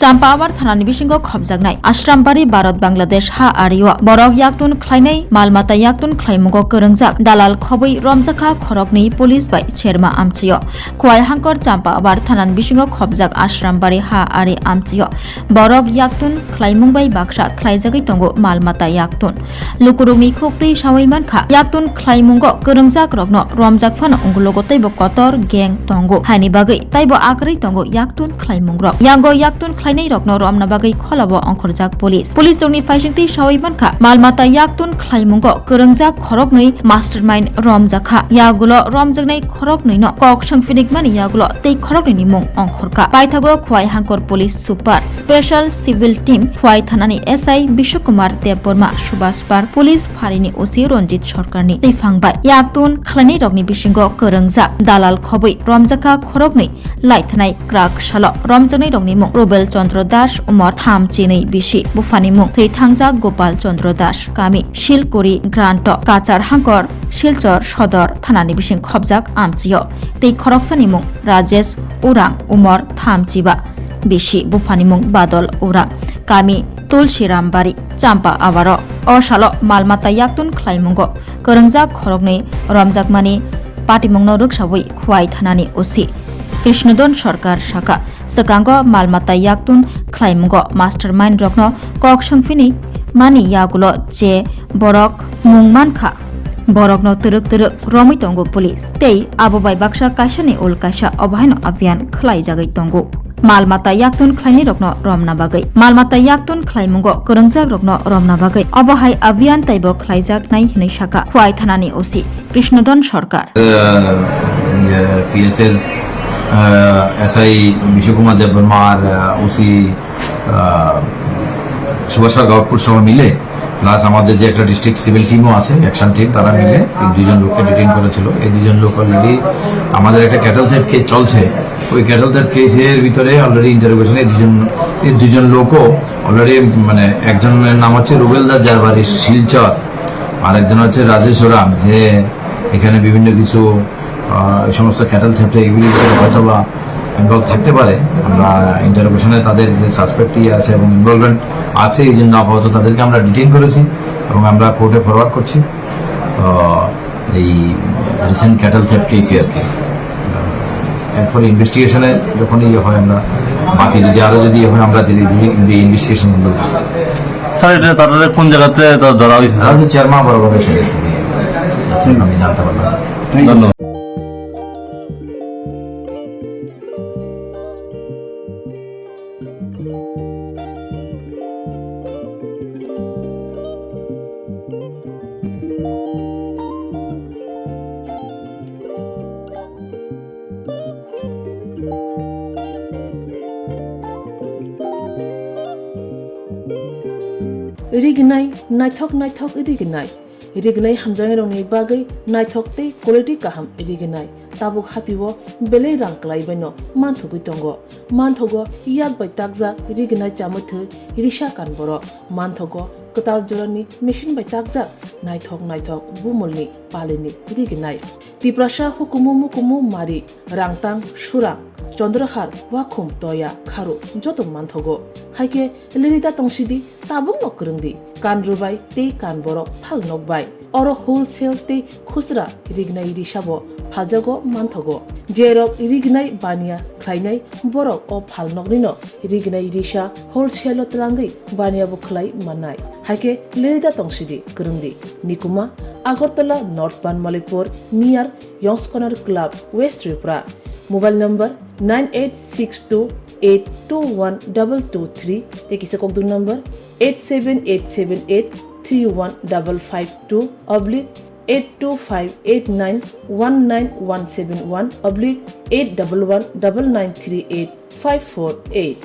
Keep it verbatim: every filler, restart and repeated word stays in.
Champawar thanani bisingo khopjaknai Ashrambari Bharat Bangladesh ha ario borok yaktun khlainai mal mata yaktun khlaimungo kwrwngjak dalal khobwi romjakha khoroknwi police bai cherma amchio. Khowai Hangkor Champawar thanani bisingo khopjak Ashrambari ha ari amchio borok yaktun khlaimung bai baksa khlaijagwi tongo mal mata yaktun. Lukurokni khuktwi sawi mankha, yaktun khlaimungo kwrwngjak rokno romjak phano ungulogo teibo kotor gang tongo. Haini bagwi taibo akrwi tongo yaktun khlaimungrok. Yango yaktun khlainai rokno romna bagwi kholabo ongkhorjak police. Police rokni phaisingtwi sawi mankha, mal mata yaktun khlaimungo kwrwngjak khoroknwi mastermind romjakha. Yagulo romjaknai khoroknwino kok swngphinikmani yagulo tei khoroknwini mung ongkhorkha. Paithago Khowai Hangkor Police Super Special Civil Team Khowai thanani S I Bishwakumar Debbarma, Subhash Park Police Pharini O C Ranjit Sarkarni twiphang bai yaktun khlainairokni bisingo kwrwngjak dalal khobwi romjakha khoroknwi laithanai krak salo romjaknairokni mung Rubel Chandra Das, umor tham chinwi bisi, buphani mung thwi thangjak Gopal Chandra Das, kami Silkuri Granto, Kachar Hangkor, Silchar Sodor thanani bising khopjak amchio, tei khoroksani mung Rajesh Urang, umor tham chiba bisi, buphani mung Badal Urang, kami Tulsiram Bari, Champa Awaro. O salo mal mata yaktun khlaimungo kwrwngjak khoroknwi romjakmani patimungno rwksawi Khowai thanani O C Krishnodon Sarkar sakha, swkango mal mata yaktun khlaimungo mastermind rokno kok swngphini mani yagulo je borok mung mankha, borokno twrwk twrwk romwi tongo police. Tei abo bai baksa kaisani ul kaisa obo haino abhiyan khlaijagwi tongo. Mal mata yaktun khlainai rokno romna bagwi, mal mata yaktun khlaimungo kwrwngjak rokno romna bagwi obo hai abhiyan taibo khlaijaknai hinwi sakha Khowai thanani O C Krishnodon Sarkar. P S L, uh, S I Bishwakumar Debbarma ar, uh, O C, uh, Subhash Gaurpur সহ মিলে প্লাস আমাদের যে একটা district civil টিমও আছে, action team, তারা মিলে এই দুজন লোককে ডিটেইন করেছিল। এই দুজন লোক অলরেডি আমাদের একটা ক্যাটল থেফট কেস চলছে, ওই ক্যাটল থেফট কেসের ভিতরে অলরেডি ইন্টারোগেশনে এই দুজন, এই দুজন লোকও অলরেডি, মানে, একজনের নাম হচ্ছে রুবেল দাস, যার বাড়ি শিলচর, আর একজন হচ্ছে রাজেশ ওরাং, যে এখানে বিভিন্ন কিছু, আহ, এই সমস্ত ক্যাটল থেফটে এগুলি হয়তো বা ইনভলভ থাকতে পারে। আমরা ইন্টারোগেশনে তাদের যে সাসপেক্ট ইয়ে আছে এবং ইনভলভমেন্ট আছে, এই জন্য আপাতত তাদেরকে আমরা ডিটেইন করেছি এবং আমরা কোর্টে ফরওয়ার্ড করছি। আহ, এই রিসেন্ট ক্যাটল থেফট কেসই আর কি। এরপরে ইনভেস্টিগেশনে যখন ইয়ে হয়, আমরা বাকি যদি আরো যদি ইয়ে হয়, আমরা ধীরে ধীরে কিন্তু এই ইনভেস্টিগেশন বন্ধ করবো। স্যার, এটা তারা কোন জায়গাতে তা ধরা হয়েছে, স্যার? তারা তো চেয়ারম্যান বরাবর এসে গেছে, আমি জানতে পারলাম। ধন্যবাদ। Rignai, naithok naithok rignai. Rignai hamjaknairokni bagwi naithok tei quality kaham rignai. Tabuk hatio belai rang kwlaibaino manthogwi tongo. Manthogo yak bai takjak rignai chamwi thwi risa kan borok. Manthogo kwtal jorani machine bai takjak naithok naithok bumulni palini rignai. Tiprasa hukumu mukumu mari, rangtang, surang, chondrohar, wakhum, toya, kharu joto manthogo. Haikhe lirida tongsidi, tabukno kwrwngdi. Kan rwbai tei kan borok phal nokbai. Oro wholesale tei khusra rignai risabo phaljago manthogo. Jerok rignai baniya khlainai borok o phalnoknino rignai risa wholesale-o twlangwi baniyabo khlai mannai. Haikhe lirida tongsidi kwrwngdi. Nikuma, Agartala North Banmalipur, near Yongskonar Club, West Tripura. Mobile number nine eight six two eight two one double two three, tei kisa kokduk number eight seven eight seven eight three one double five two oblique eight two five eight nine one nine one seven one oblique eight double one double nine three eight five four eight.